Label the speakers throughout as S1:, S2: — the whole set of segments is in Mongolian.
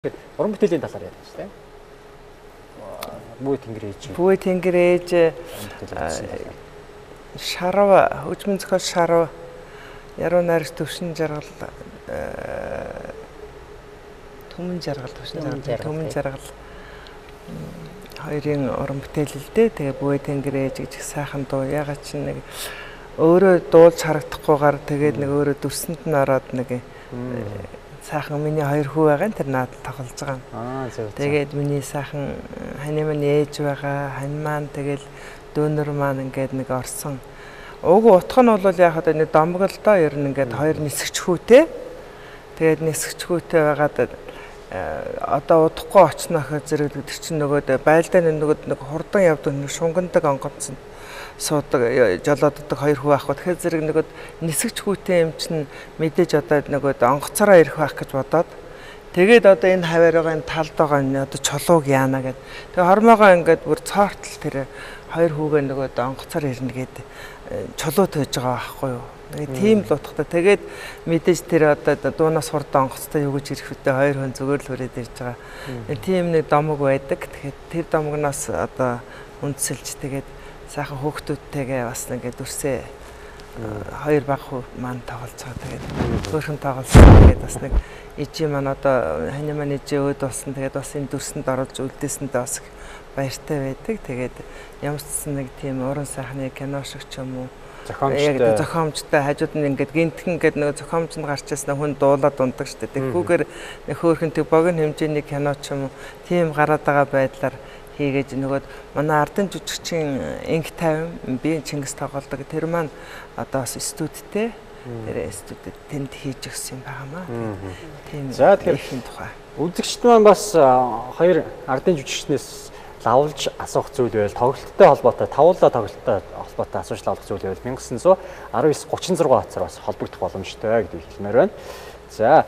S1: Тэгэхээр уран бүтээлийн талаар яриа шүү дээ. Бүү тэнгэр ээж.
S2: Бүү тэнгэр ээж шарав, хөгжмөн зохиол шарав, яруу найрагч Төвшин жаргал, Түмэн жаргал, Төвшин жаргал, Түмэн жаргал хоёрын уран бүтээл л дээ. Тэгээ Бүү тэнгэр ээж гэж их сайхан дуу. Ягаад чи нэг өөрөө дуулж харагдахгүйгээр тэгээд нэг өөрөө дүрсэнд нь ороод нэг сайхан миний хоёр хүү байгаа нь тэр надад тоглож байгаа.
S1: Аа зөв.
S2: Тэгээд миний сайхан хань маань ээж байгаа, хань маань тэгэл дөөнөр маань ингээд нэг орсон. Уг утга нь бол яг одоо нэг домог л доо ер нь ингээд хоёр нисгч хүүтэй. Тэгээд нисгч хүүтэй байгаад одоо удахгүй очно гэхээр зэрэг тэр чинь нөгөө байлдаа нөгөө нэг хурдан явдаг нэг шунгандаг онгоцсон суудаг жолооддаг хоёр хүү байхгүй. Тэгэхээр зэрэг нөгөө нисгч хүүтэй юм чинь мэдээж одоо нөгөө онгоцороо ирэх байх гэж бодоод тэгээд одоо энэ хаваар байгаа энэ талд байгаа энэ одоо чулууг яана гэд. Тэгээ хормоогоо ингээд бүр цоортол тэр хоёр хүүгээ нөгөө онгоцоор ирнэ гэд чулуу төөж байгаа байхгүй юу. Нэг тийм л утгатай. Тэгээд мэдээж тэр одоо дуунаас хурдан онгоцтой юу гэж ирэх үедээ хоёр хүн зүгээр л хүрээд ирж байгаа. Тийм нэг домог байдаг. Тэгэхээр тэр домогноос одоо үндсэлж тэгээд сайхан хөөхтүүдтэйгээ бас ингээд дүрсээ хоёр баг хүү маань тоглож байгаа. Тэгээд хөөрхөн тоглосон. Тэгээд бас нэг ижи маань одоо хань маань ижи өөд болсон. Тэгээд бас энэ дүрсэнд оруулж үлдээсэндээ бас баяртай байдаг. Тэгээд ямар ч гэсэн нэг тийм уран сайхны кино шиг ч юм уу
S1: зохиомжтой
S2: зохиомжтой хажууд нь ингээд гинтхэн ингээд нэг зохиомж нь гарч ирсэн хүн дуулаад ундаг шүү дээ. Тэгхүүгээр нэг хөөрхөн тэг богино хэмжээний кино ч юм уу тийм гараад байгаа байдлаар хийгээж нөгөөд манай ардын жүжигчин инх тайван би Чингис тоглодог. Тэр маань одоо бас студидтэй тэр студид тэнд хийж өгсөн юм байгаамаа. Тийм.
S1: За тэгэхээр
S2: ихэн тухай.
S1: Үзэгчд маань бас хоёр ардын жүжигчнээс лавлж асуух зүйл байвал тоглолттой холбоотой, тавуулаа тоглолттой холбоотой асууж лавлах зүйл байвал 1919 36 хавцаар бас холбогдох боломжтой гэдгийг хэлмээр байна. За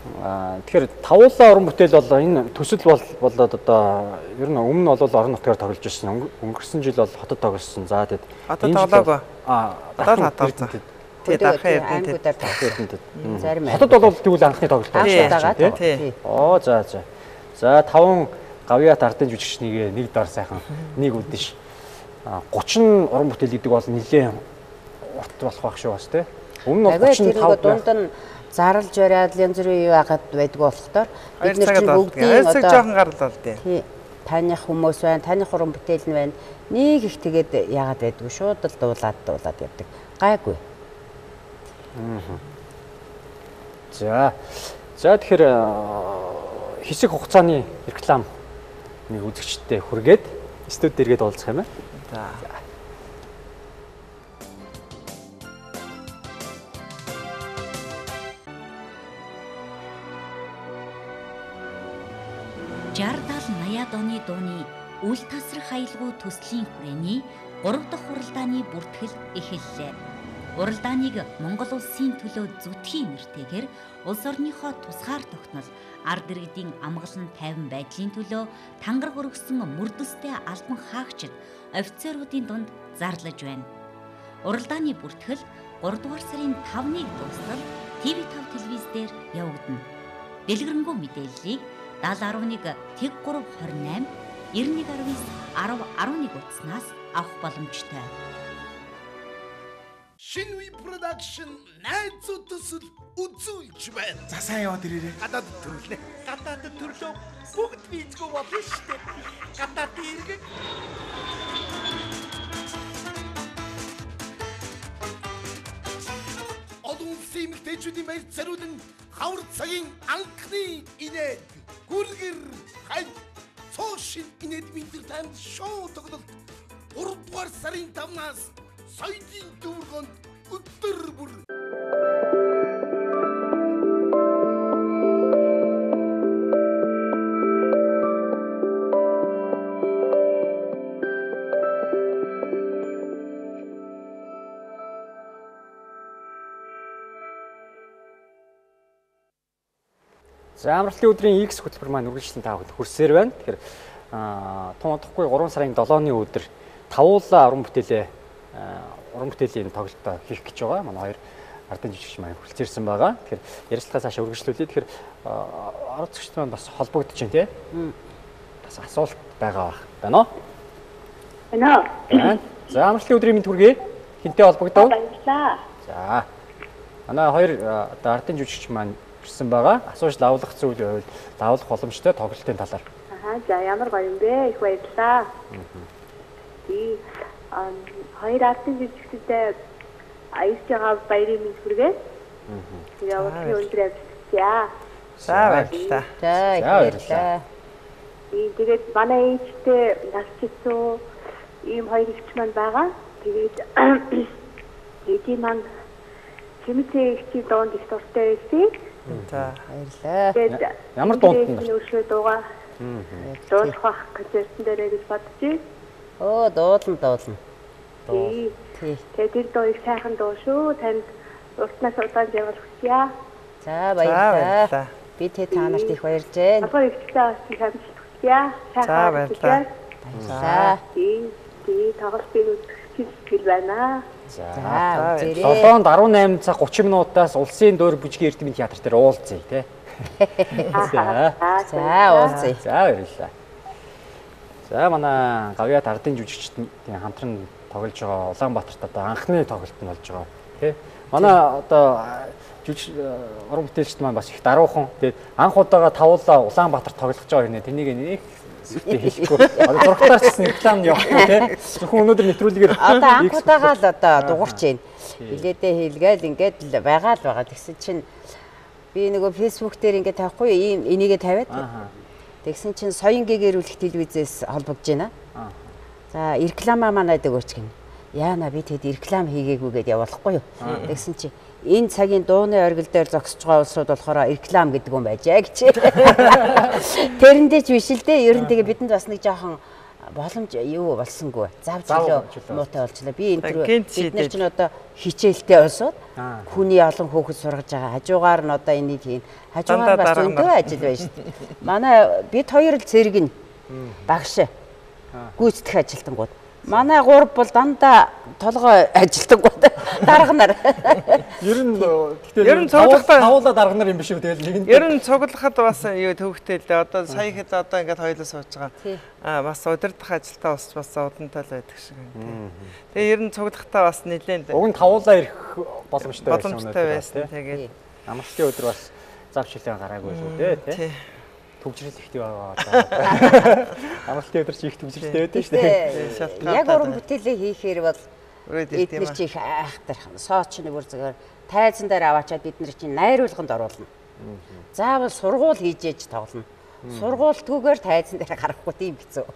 S1: тэгэхээр тавуулаа уран бүтээл бол энэ төсөл болоод одоо ер нь өмнө нь бол орон нутгаар тоглож ирсэн. Өнгөрсөн жил бол хотод тоглосон. За тэгэд
S2: одоо тоглоогүй.
S1: Одоо
S2: тоглосон. Тий, дархан Эрдэнэтэд.
S3: Зарим
S1: хотод бол тэгвэл анхны тоглолт
S3: болж байна тий.
S1: Оо за за. За таван гавьяат ардын жүжигчнийг нэг дор сайхан нэг үдэш 30 уран бүтээл гэдэг бол нэлээд урт болох байх шүү бас тий. Өмнө нь 35
S3: дунд нь зарлж бариад янз бүрийн юу яагаад байдгүй болохоор бид нар чинь бүгдийн
S2: одоо жоохон гарал бол
S3: тий. Таних хүмүүс байна, таних уран бүтээл нь байна. Нэг их тэгээд яагаад байдгүй шууд л дуулаад явдаг. Гайгүй.
S1: За. За тэгэхээр хэсэг хугацааны реклам нэг үзэгчдэд хүргээд студ эргээд уулзах юм аа.
S2: За.
S4: Жар 70 80-ад оны дууны үл тасрах аялгау төслийн хүрээний 3 дахь уралдааны бүртгэл эхэллээ. Уралдааныг Монгол улсын төлөө зүтгэе нэртэйгээр улс орныхоо тусгаар тогтнол, ард иргэдийн амгалан тайван байдлын төлөө тангараг өргөсөн мөрдөстэй албан хаагчид офицеруудын дунд зарлаж байна. Уралдааны бүртгэл 3 дугаар сарын 5-ыг дуустал ТV5 телевиз дээр явагдана. Дэлгэрэнгүй мэдээллийг 70.1 тэг 328 91.9 10 11 утаснаас авах боломжтой.
S5: Шинэ production найзууд төсөл үзүүлж байна.
S6: За сайн яваад ирээрэй.
S5: Гадаадд төрлөө. Гадаадд төрлөө бүгд визгүй болно шүү дээ. Гадаадын иргэн. Олон улсын эмэгтэйчүүдийн баярт зориулан хавар цагийн анхны инээд гүргэр хань цоо шин инээд entertainment шоу тоглолт 3 дугаар сарын 5-наас соёлын төвөргөнд өдөр бүр.
S1: За амралтын өдрийн X хөтөлбөр маань үргэлжлэн та бүхэнд хүрсээр байна. Тэгэхээр тун удахгүй 3 сарын 7-ны өдөр тавуулаа уран бүтээлээ уран бүтээлийн тоглолтоо хийх гэж байгаа. Манай хоёр ардын жүжигч маань хүрэлцэн ирсэн байгаа. Тэгэхээр ярилцлагаа цаашаа үргэлжлүүлье. Тэгэхээр оролцогчд маань бас холбогдож байна тий. Бас асуулт байгаа байх. Байна уу?
S6: Байна.
S1: За амралтын өдрийн мэнд хүргэе. Хинтээ холбогдов?
S6: Баярлалаа.
S1: За. Манай хоёр одоо ардын жүжигч маань ирсэн байгаа. Асууж лавлах зүйл байвал лавлах боломжтой тоглолтын талаар.
S6: Аа за ямар гоё юм бэ? Их баярлалаа. Тий. Хоёр ардын жүжигчтэй аялж байгаа баярын мэнд хүргэе. Тэгээ урлагийн өндөр амжилт.
S2: За баярлалаа.
S3: За баярлалаа.
S6: Тий, тэгээд манай ээжтэй нас чицүү ийм хоёр эгч маань байгаа. Тэгээд ээжийн маань Чимэцээ эгчийн дуунд их дуртай байсан.
S2: За
S3: баярлалаа.
S6: Тэгээд
S1: ямар дуунд нь
S6: өршөө дуугаа дуулах бах концертэн дээр гэж бодож байна.
S3: Өө дуулна.
S6: Тий. Тэгээд тэр дуу их сайхан дуу шүү. Танд уртнаас удаан жаргал хүсье.
S3: За баярлалаа. Би тэ та нарт их баярлж байна.
S6: Одоо эгчтэй бас их амжилт хүсье.
S2: За баярлалаа.
S3: Баярлалаа.
S6: Тий. Тий, тоглолтыг үзэх сэтгэл байна.
S1: За
S3: үзээрэй.
S1: 7:18 цаг 30 минутаас Улсын дуурь бүжгийн Эрдэмийн театр дээр уулзъя тий.
S3: За уулзъя.
S1: За баярлалаа. За манай Гавьяат ардын жүжигчдийн хамтран тоглож байгаа Улаанбаатарт одоо анхны тоглолт нь болж байгаа тий. Манай одоо жүжиг уран бүтээлчд маань бас их даруухан. Тэгээд анх удаага тавуулаа Улаанбаатар тоглож байгаа юм нэ. Тэнийг нэг сүртэй хэлэхгүй. Одоо зурагтаар ч гэсэн реклам явахгүй тий. Зөвхөн өнөөдөр нэвтрүүлгээр
S3: одоо анх удаага л одоо дугуурч байна. Билетээ хийлгээл ингээд л байгаа л байгаа. Тэгсэн чинь би нөгөө Facebook дээр ингээд тавихгүй ийм энийгээ тавиад. Тэгсэн чинь соён гэгэрүүлэх телевизээс холбогдож байна. За реклама манайд өгөөч гэнэ. Яана би тэд реклам хийгээгүй гэдээ явуулахгүй юу. Тэгсэн чинь энэ цагийн дууны оргил дээр зогсож байгаа улсууд болохоор реклам гэдэг юм байжээ гэж. Тэрэндээ ч биш л дээ. Ер нь тэгээ бидэнд бас нэг жоохон боломж юу болсонгүй. Зав чөлөө муутай болчлаа. Би энэ төр бид нар чинь одоо хичээлтэй улсууд хүний олон хүүхэд сургаж байгаа. Хажуугаар нь одоо энийг хийн. Хажуугаар бас зөндөө ажил байна шүү дээ. Манай бид хоёр л цэрэг нь багш гүйцэтгэх ажилтнууд. Манай гурав бол дандаа толгой ажилтнууд дарга нар.
S1: Ер нь гэхдээ
S2: ер нь цуглахдаа
S1: тавуулаа дарга нар юм биш үү тэгэл нэг нь.
S2: Ер нь цуглахад бас юу төвөгтэй л дээ. Одоо сая хэд одоо ингээд хоёулаа сууж байгаа. Аа бас удирдах ажилтаа бас бас удантай л байдаг шиг байна. Тэгээ ер нь цуглахдаа бас нэлээд
S1: уг нь тавуулаа ирэх боломжтой байсан.
S2: Боломжтой байсан. Тэгээд
S1: амралтын өдөр бас зав чөлөө гараагүй шүү дээ тий. Төгжрэл ихтэй байгаа. Амралтын өдөр чи их төгжрэлтэй байдаг шүү дээ.
S3: Яг уран бүтээлээ хийхээр бол эднэр чи их айхтар. Сооч нэг бүр зүгээр тайзан дээр аваачаад бид нар чинь найруулганд оруулна. Заавал сургууль хийж ээж тоглоно. Сургуультгүйгээр тайзан дээр гарахгүй тийм хэцүү.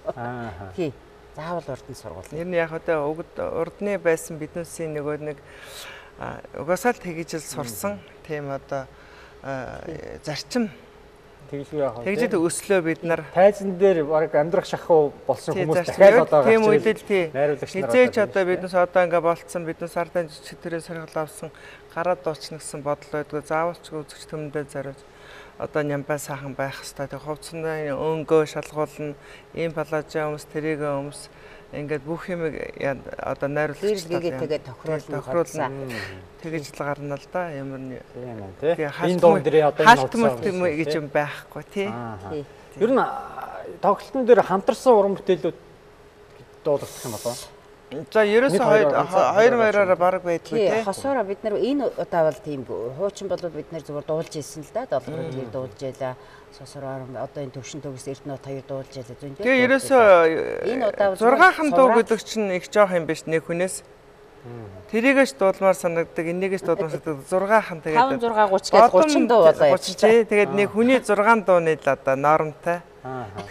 S3: Тий. Заавал урд нь сургууль.
S2: Ер нь яг одоо урдны байсан биднээсийн нөгөө нэг угаасаа л тэгж л сурсан тийм одоо зарчим
S1: Тэгэлгүй яах вэ?
S2: Тэгжид өслөө бид нар
S1: тайзан дээр баг амьдрах шахуу болсон хүмүүс дахиад одоо
S2: тийм үед л тий.
S1: Найруулагч нар
S2: хизээч одоо биднес одоо ингээ болцсон биднес ардын жижиг төрийн соргол авсан гараад дуучна гэсэн бодол байдгүй. Заавалч үзэгч төмөндөө зориулж одоо нямбай сайхан байх хэвээр. Тэг хувцсны өнгөө шалгуулна, ийм палажаа өмс, тэрийгээ өмс ингээд бүх юмыг одоо найруулагч
S3: тэгээд тохируулна.
S2: Тэгэж л гарна л да ямар нэг
S1: тийм ээ тий. Энэ дуун дээр одоо энэ
S2: халтмалт юм гэж юм байхгүй тий.
S1: Ер нь тоглолтын дээр хамтарсан уран бүтээлүүд дуулах юм болов уу?
S2: За ерөөсөө хоёр хоёроор баг байдгүй тий.
S3: Хосоороо бид нар энэ удаа бол тиймгүй. Хуучин бол бид нар зүгээр дуулж ирсэн л да. Долгорын дээр дуулж байлаа. Сосроор одоо энэ төвшин төгс Эрдэнэт хоёр дуулж байлаа. Зөндөө.
S2: Тэгээ ерөөсөө
S3: энэ удаа
S2: 6хан дуу гэдэг чинь их жоох юм биш нэг хүнээс. Тэрийгээс дуулмаар санагддаг, энийгээс дуулмаар санагддаг. 6хан тэгээд
S3: 5 6 30 гээд 30 дуу болоо.
S2: 30 тий. Тэгээд нэг хүний 6 дууны л одоо нормтой.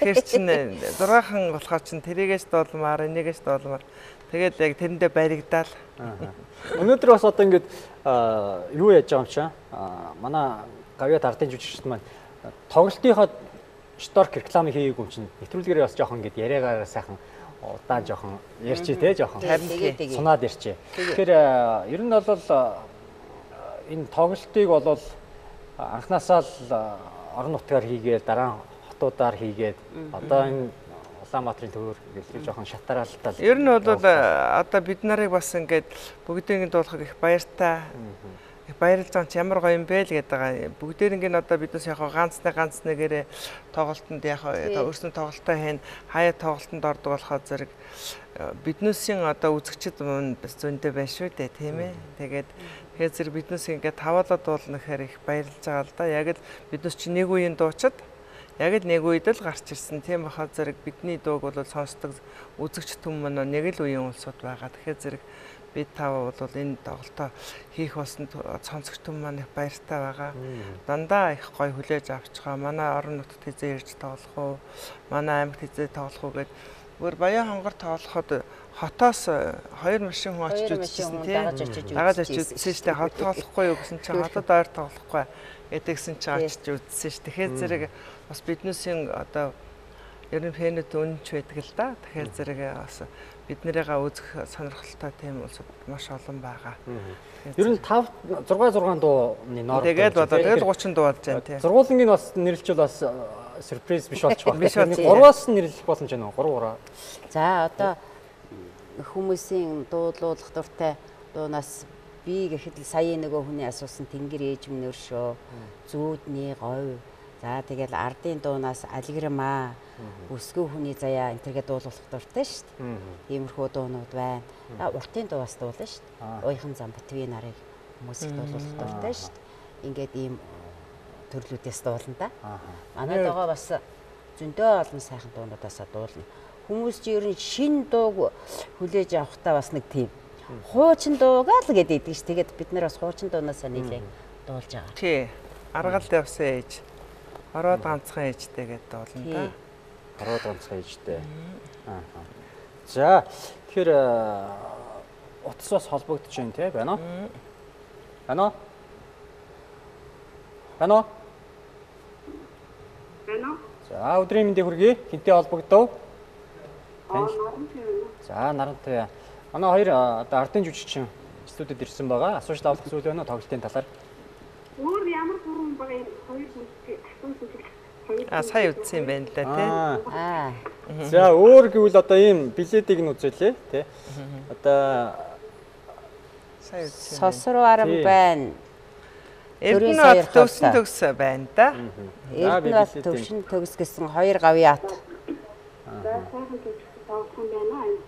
S2: Тэгэхээр чинь 6хан болохоор чинь тэрийгээс дуулмаар, энийгээс дуулмаар. Тэгээд яг тэрэндээ баригдаал.
S1: Өнөөдөр бас одоо ингээд юу яаж байгаа юм чи? Манай Гавьяат ардын жүжигчд маань тоглолтынхоо шторк рекламыг хийгээгүй юм чинь нэвтрүүлгээрээ бас жоохон ингээд яриагаараа сайхан удаан жоохон ярьчи те жоохон сунаад ярьчи. Тэгэхээр ер нь бол энэ тоглолтыг бол анханасаа л орон нутгаар хийгээд дараа нь хотуудаар хийгээд одоо энэ Улаанбаатарын төвөр гэж жоохон шатараалтай.
S2: Ер нь бол одоо бид нарыг бас ингээд бүгдийг дуулахыг их баяртай, Их баярлж байгаа чи ямар гоё юм бэ л гэдэг байгаа. Бүгдээр ингэ одоо биднес яг ганц нэгээрээ тоглолтод яг өөрсдөө тоглолтоо хийн, хаяа тоглолтод ордог болохоор зэрэг биднээсийн одоо үзэгчд бас зөндөө байна шүү дээ, тийм ээ. Тэгээд тэгэхээр зэрэг биднээс ингэ таваалаа дуулна гэхээр их баярлж байгаа л да. Яг л биднес чи нэг үеийн дуучид яг л нэг үед л гарч ирсэн. Тийм бахаа зэрэг бидний дууг бол сонсдог үзэгч түмэн нэг л үеийн улсууд байгаа. Тэгэхээр зэрэг бид тав бол энэ тоглолтоо хийх болсон сонсогч түмэн маань их баяртай байгаа. Дандаа их гоё хүлээж авч байгаа. Манай орон нутгад хэзээ ирж тоглох уу? Манай аймагт хэзээ тоглох уу гэд бүр Баян хонгор тоглоход хотоос 2 машин хүн очиж үзсэн тийм. Дагаж очиж үзсэн шүү дээ. Хот тоглохгүй юу гэсэн чинь хотод ойр тоглохгүй гэдгсэн чинь очиж үзсэн шүү. Тэгэхээр зэрэг бас биднээсийн одоо ер нь фэнүүд үнэнч байдаг л да. Тэгэхээр зэрэг бас бид нарыгаа үзэх сонирхолтой тийм улсууд маш олон байгаа.
S1: Ер нь 5 6 6 дууны ноор.
S2: Тэгээд болоо тэгэл 30 дуу болж байна тийм.
S1: Зургуулангийн бас нэрлэлчүүл бас сюрприз биш болчих байх. 3-аас нэрлэх боломж байна уу? 3 3.
S3: За одоо хүмүүсийн дуулуулах дуртай дуунаас би гэхэд л сая нөгөө хүний асуусан Тэнгэр ээж минь өршөө, зүүдний говь. За тэгэл ардын дуунаас алгирмаа, өсгөө хүний заяа энэ төргээ дуулуулах дуртай шүү дээ. Иймэрхүү дуунууд байна. За уртын дуу бас дуулна шүү дээ. Уяхан зам Батвийн нарыг хүмүүс их дуулуулах дуртай шүү дээ. Ингээд ийм төрлүүдээс дуулна да. Манайд байгаа бас зөндөө олон сайхан дуунуудаасаа дуулна. Хүмүүс чи ер нь шин дууг хүлээж авахдаа бас нэг тийм хуучин дуугаа л гэдэг ш. Тэгээд бид нар бас хуучин дуунаасаа нэлээд дуулж байгаа.
S2: Тий. Аргалд явсан ээж. Ороод ганцхан ээжтэй гэдэг дуулна да.
S1: Ороод ганцхан ээжтэй. Аа. За тэгэхээр утас бас холбогдож байна те байна уу? Байна уу? Байна уу?
S6: Байна уу?
S1: За өдрийн мэндийг хүргэе. Хинтээ холбогдов? За Нарантай. Манай хоёр одоо ардын жүжигчин студид ирсэн байгаа. Асууж лавлах зүйл байна уу тоглолтын талаар?
S6: Өөр ямар гурван байгаа юм хоёр хүнтэй асуусан чинь
S2: А сая үзсэн юм байна л да тий.
S3: Аа.
S1: За өөр гэвэл одоо ийм билетийг нь үзүүлээ тий. Одоо
S2: сая үзсэн.
S3: Сосруу арам байна.
S2: Эрдэнэ бат төвсөн төгс байна да.
S3: Эрдэнэ бат төвшин төгс гэсэн хоёр гавьяат.
S6: За сайхан төгс тоглох юм байна.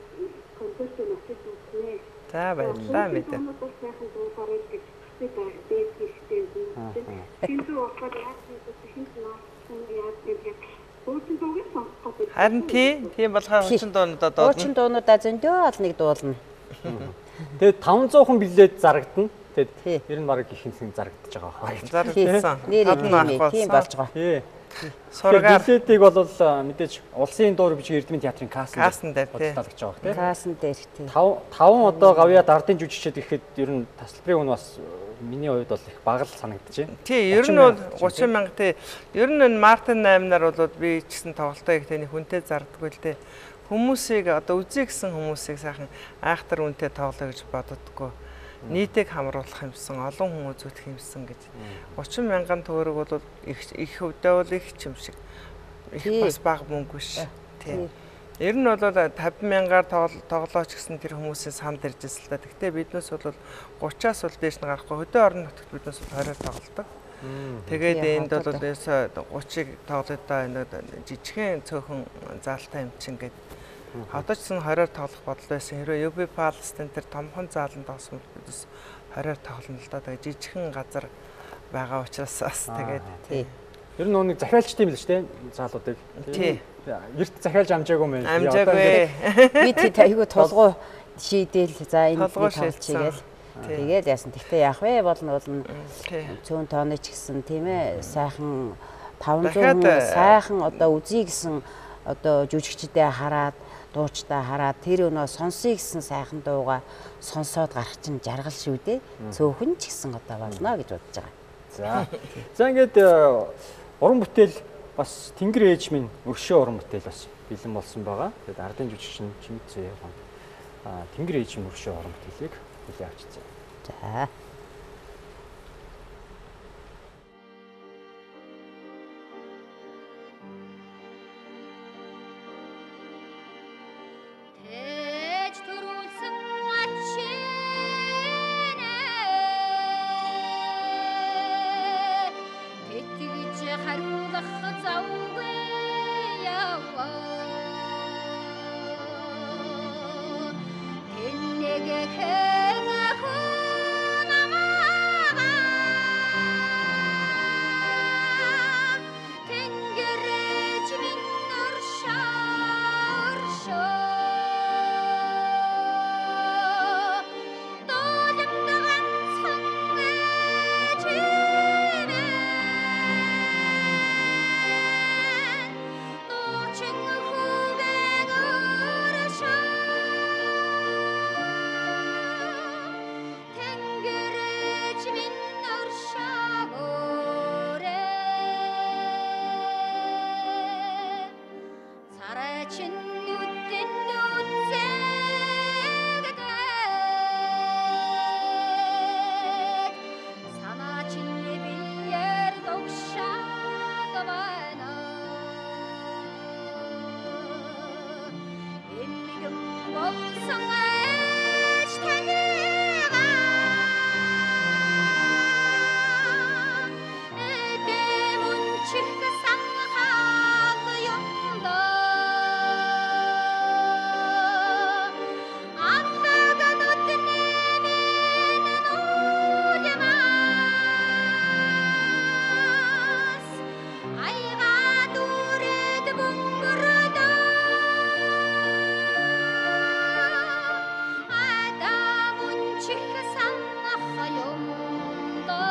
S6: Концерт нь очиж үзнэ.
S2: За баярлалаа мэдээ.
S6: Сайхан дуулаарай гэж хүсдэг хэрэгтэй. Хинтүү болохоор яаж хинт наасан яаж гэдэг хуучин дууг сонсох гэдэг.
S2: Харин тийм болохоор хуучин дуунуудаа дуулна.
S3: Хуучин дуунуудаа зөндөө олныг дуулна.
S1: Тэгээд 500 хүн билет зарагдана. Тэгээд ер нь бараг их хэмжээнд зарагдаж байгаа байх.
S2: Зарагдсан.
S3: Тийм болж байгаа.
S1: Тий.
S2: Сургаар
S1: билетийг бол мэдээж улсын дуур бичиг Эрдмийн театрын кассан
S2: дээр тий.
S1: Худалдаалж байгаа тий.
S3: Кассан дээр тий.
S1: 5 одоо гавьяат ардын жүжигчид гэхэд ер нь тасалбарын үн бас миний хувьд бол их бага л санагдаж байна.
S2: Тий, ер нь бол 30 мянга тий. Ер нь энэ Мартин 8-нар бол би ч гэсэн тоглолтоо их тэний хүнтэй зардаггүй л дээ. Хүмүүсийг одоо үзье гэсэн хүмүүсийг сайхан айхтар үнэтэй тоглоё гэж боддоггүй. Нийтийг хамруулах юмсан, олон хүн үзүүлэх юмсан гэж. 30 мянган төгрөг бол их хөвдөө бол их ч юм шиг. Их бас бага мөнгө биш. Тий. Ер нь бол 50 мянгаар тоглооч гэсэн тэр хүмүүсийн санд ирж ирсэн л да. Гэхдээ биднээс бол 30-аас бол дээш нь гарахгүй. Хөдөө орон нутагт биднээс бол 20-оор тоглодог. Тэгээд энд бол ерөөсөө 30-ыг тоглоё доо энэ жижигхэн цөөхөн заалтай юм чинь гээд Одоо ч гэсэн 20-оор тоглох бодол байсан. Хэрвээ UB Palace тэр томхон зааланд тоглосон бол бидээс 20-оор тоглоно л да. Тэгээ жижигхэн газар байгаа учраас бас тэгээд
S3: тий.
S1: Ер нь нэг захиалчтай юм л шүү дээ заалуудыг.
S2: Тий.
S1: Эрт захиалж амжаагүй юм байна.
S2: Амжаагүй.
S3: Би тий айгүй тулгуу шийдээл за энэ тоглож чигээл. Тэгээл яасан. Тэгтээ яах вэ? Болно болно. Цөөн тооны ч гэсэн тийм ээ сайхан 500 хүн сайхан одоо үзье гэсэн одоо жүжигчдээ хараад дуучдаа хараад тэр өнөө сонсъё гэсэн сайхан дууга сонсоод гарах чинь жаргал шүү дээ. Цөөхөн ч гэсэн одоо болно гэж бодож байгаа.
S1: За. За ингээд уран бүтээл бас Тэнгэр ээж минь өршөө уран бүтээл бас бэлэн болсон байгаа. Тэгээд ардын жүжигчин Чимцээ Тэнгэр ээж минь өршөө уран бүтээлийг хүлээн авчихсан.
S3: За.
S4: Төрүүлсэн ачинэ. Чинь нүдэн үзэгдээд санаа чинь биеэр догшаад байна. Эмгэн болсон ээж таныг эдэм үнчих санхал юм даа. Алдаг нүдний минь нулимаас айгаад үрээд бөнгөрдөө. Адам үнчих санах юм даа.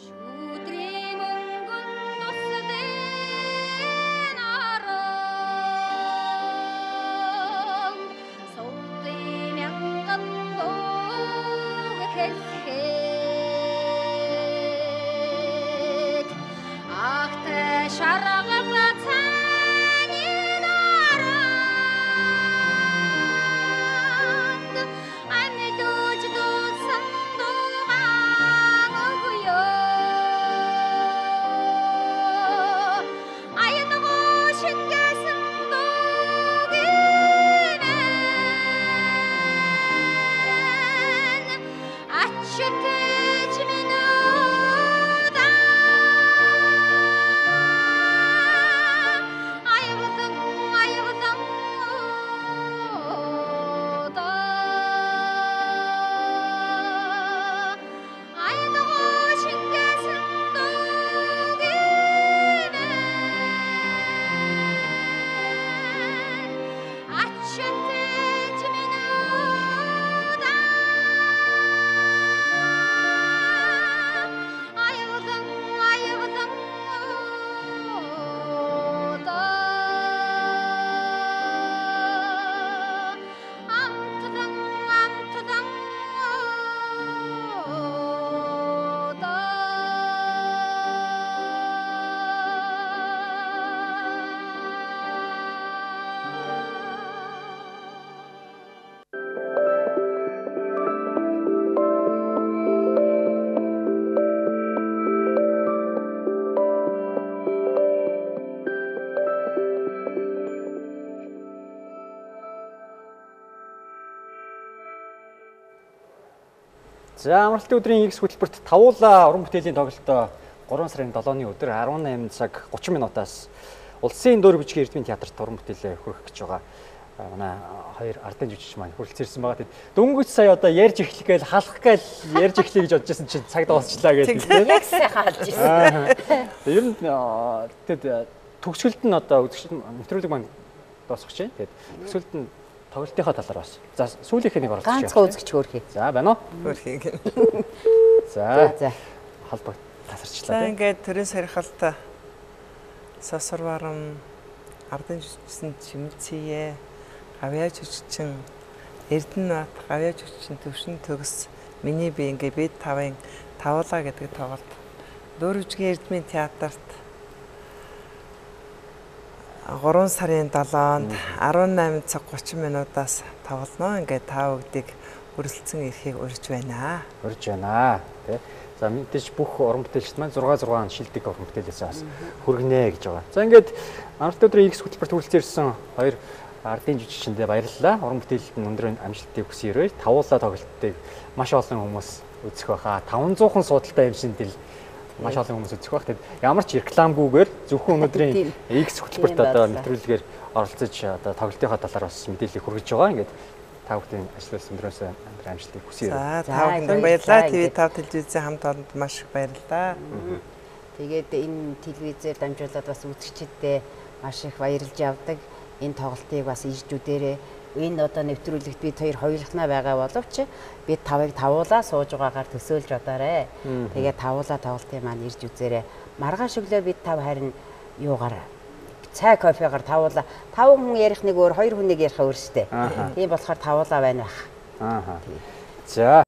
S4: Шүдрийн мөнгөн тусдын оронд сувдын мянган дууг хэлэхэд агтай шаргал цааны наранд амьлуулж дуусан дуугаан өгье. Аянгоо шингээсэн дуугийнэн ачтэж минь удаа. Аягдан аягдан удаа. Аянгоо шингээсэн дуугийнэн ачтэж минь удаа. Аягдан аягдан удаа. Амтдан амтдан удаа.
S1: За амралтын өдрийн X хөтөлбөрт тавуулаа уран бүтээлийн тоглолтоо 3 сарын 7-ны өдөр 18 цаг 30 минутаас Улсын дөөр бүжгийн Эрдмийн театрт уран бүтээлээ хүргэх гэж байгаа. Манай хоёр ардын жүжигч маань хүрэлцэн ирсэн байгаа. Тэгэд дөнгөж сая одоо ярьж эхлэх гээл халах гээл ярьж эхлэе гэж бодож байсан чинь цаг дуусчлаа гэдэг тийм.
S3: Яг сайхан халж ирсэн.
S1: Ер нь тэгэд төгсгөлд нь одоо үзэгч нэвтрүүлэг маань дуусгах чинь. Тэгээд төгсгөлд нь тоглолтынхаа талаар бас. За сүүлийнхээ нэг оролцож.
S3: Ганцхан үзэгч хөөрхий.
S1: За байна уу?
S2: Хөөрхий.
S1: За
S3: За.
S1: холбоо
S2: За
S1: тасарчлаа тийм.
S2: ингээд төрийн сархалт сосор барам ардын жүжигчин Чимэлцээ, гавьяа жүжигчин Эрдэнэбат, гавьяа жүжигчин Төвшин Төгс, миний би ингээд бид тавын тавуулаа гэдэг тоглолт. Дөрвжгийн Эрдмийн театрт 3 сарын 7-нд 18 цаг 30 минутаас тоглоно. Ингээд та бүгдийг өрсөлдсөн эрхийг урьж байна.
S1: Урьж байна тий. За мэдээж бүх уран бүтээлчд маань 6 6 шилдэг уран бүтээлээс бас хүргэнэ гэж байгаа. За ингээд амралтын өдрийн X хөтөлбөрт хүрэлцэн ирсэн хоёр ардын жүжигчэндээ баярлалаа. Уран бүтээлд нь өндөр амжилтыг хүсэн ерөөл тавуулаа тоглолтыг маш олон хүмүүс үзэх байхаа. 500хан суудалтай юм шин дэл маш олон хүмүүс үзэх байх. Тэгэд ямар ч рекламгүйгээр зөвхөн өнөөдрийн X хөтөлбөрт одоо нэвтрүүлгээр оролцож одоо тоглолтынхаа талаар бас мэдээлэл хүргэж байгаа. Ингээд та бүхний ажлаас өндрөөс өндөр амжилтыг хүсье.
S2: За та бүхэнд баярлалаа. ТV5 телевизийн хамт олонд маш их баярлалаа.
S3: Тэгээд энэ телевизээр дамжуулаад бас үзэгчдэд маш их баярлж явдаг. Энэ тоглолтыг бас ирж үдээрээ. Энэ одоо нэвтрүүлэгт бид хоёр хоёулахнаа байгаа боловч бид тавыг тавуулаа сууж байгаагаар төсөөлж бодоорой. Тэгээд тавуулаа тоглолтын маань ирж үзээрэй. Маргааш өглөө бид тав харин юугаар цай кофегаар тавуулаа. 5 хүн ярих нэг өөр, 2 хүнийг ярих өөр штэ. Тийм болохоор тавуулаа байна байх.
S1: Аа. За.